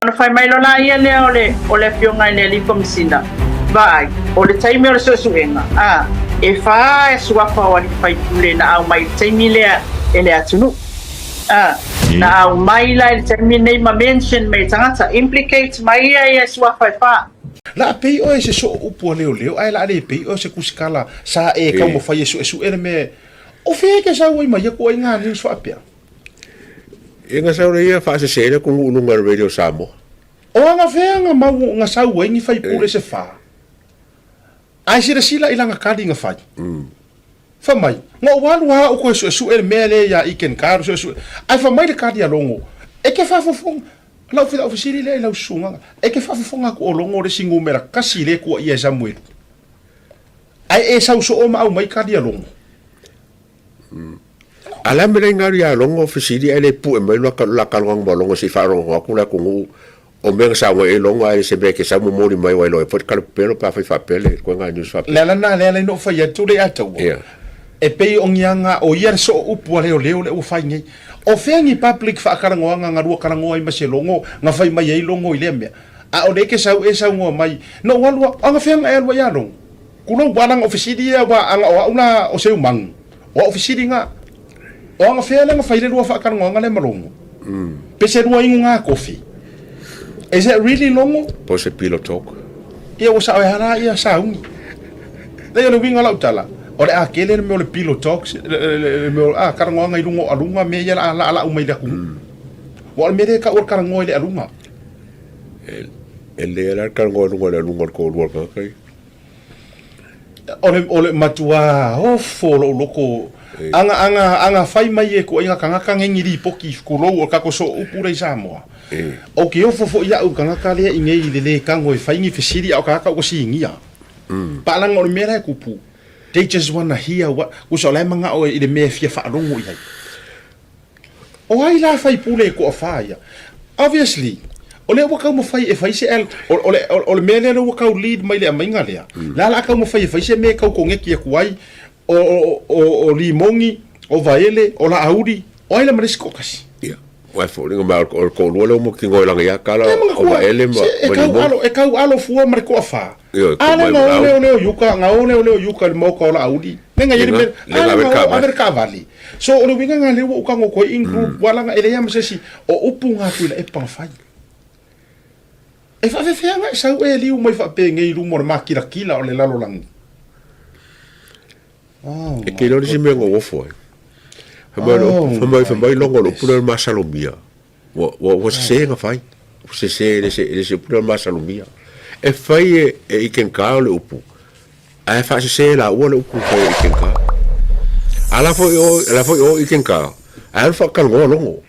Ona fai mai loa lea lea o le, o le afioga i le alii Komesina, Vaai, o le taimi o le suesuega, a, e fā e suafa o alii faipule na aumai i le taimi lea e le atunuu. A, na aumai la i le taimi lenei ma mention mai e tagata, implicate mai ia ia suafa e fā. La pei oe se soo upu a leoleo ae la le pei oe se kusikala sa e taumafai e suesue le mea o fea e ke sau ai ma ia kuaiga news faapea. Ia nga sau ia faasese le atunuu i luga o le Radio Samoa. O agafea nga mau nga sau ai ni faipule se fa. Ae silasila i lana kali nga fai. Fa mai, nga ou alu ha au koe suesue le mea lea ia Iken Karo suesue. Ae fa mai le kali a Logo, e ke faafofoga. Lau lau fesili lea i lau susuga, e ke faafofoga aku o Logo le isi numera kasi lea e kuaia e Samuelu. Ae e sau soo ma aumai kali a Logo. A le a mea la i galu ia Logo fesili ae le pue mai lo la kaloga ma Logo se i faalogologo atu le atunuu o mea na saunoa i ai Logo ae le se mea e te sau momoli mai aua e iloa ai foi le talapepelo pe afai faapea le koega news faapea. Le ala lena lea na ou fai atu le ia taua e pei o ni aga o ia le soo upu a leoleo lea ua fai nei. O fea ni public faatalanoaga na lua talanoa ai ma se Logo na fai mai ai Logo i lea mea? A o lea e te sau e saunoa mai na ou alu a agafea na e alu ai ia Logo? Kulou ua langa o fesili ia ua aga o au la o Seumanu. O au fesili nga. O aga fea lea na fai le lua faatalanoaga lea ma Logo? Pe se lua inu nga kofi? Is it really Logo? Po o se pillow talk? Ia ua sao e a la ia sauni. Leai o le uiga o lau tala, o le a kele le mea o le pillow talks, le mea o a talanoaga i luga o aluga mea ia la a lau mai le atunuu. Ua o le mea lea e tau o le talanoa i le aluga. E lelei lava la le talanoa i luga o le aluga o le toalua o le tagata ia. O le, o le matua ofo o lou loko aga, aga, aga fai mai e kuaiga kagaka nei ni lipoti kulou o kako so upu lea i Samoa. O ke ofo foi ia'u i kagaka lea i nei i le le tago e fai ni fesili a o kagaka ua sinia. Paalaga o le mea la e kupu, they just wanna hear what, kusa o la e manao i le mea e fia faalogo i ai. O ai la faipule e toafa ia? Obviously, o lea ua taumafai e fai se L, o, o, le, o, o le mea lea ua tau lead mai le aumaiga lea. Le a la taumafai e fai se mea e tau koneti atu ai o, o, o, o Limogi, o Vaele, o Laauli, o ai la ma le isi toatasi? Ia. Aua e foliga mai o le toalua lea ua mautinoa i lana ia tala, o Vaele ma, e ma tau Limogi. alo, e tau alo fua ma le toafa. Ioe, A tumai lea ma na o lea Laauli. o lea o Iuka, na o lea o lea o Iuka i le maota o Laauli. Le na i ai le Lega, mea, a lega lea ave na le o taavale. ave le taavale. So o le uiga lena lea ua ou tago atu ai in group aua leaga e leai lava ma se isi o upu na Tuilaepa na fai. E faafefea ona e sau e liu mai faapenei i luma o le makilatila o le lalolagi? Oh E te iloa my le isi mea na goodness. ofo ai. Fai mai Oh fai mai fai my mai logo o le upu goodness. lea o le masalomia. Ua ua ua sese na fai. Ua sese e le se e le se upu lea o le masalomia. E fai e e Ikenkā o le upu, ae faasese e laua le upu na fai e Ikenkā. A la foi o, a la foi o Ikenkā, ae alu faatalanoa logo.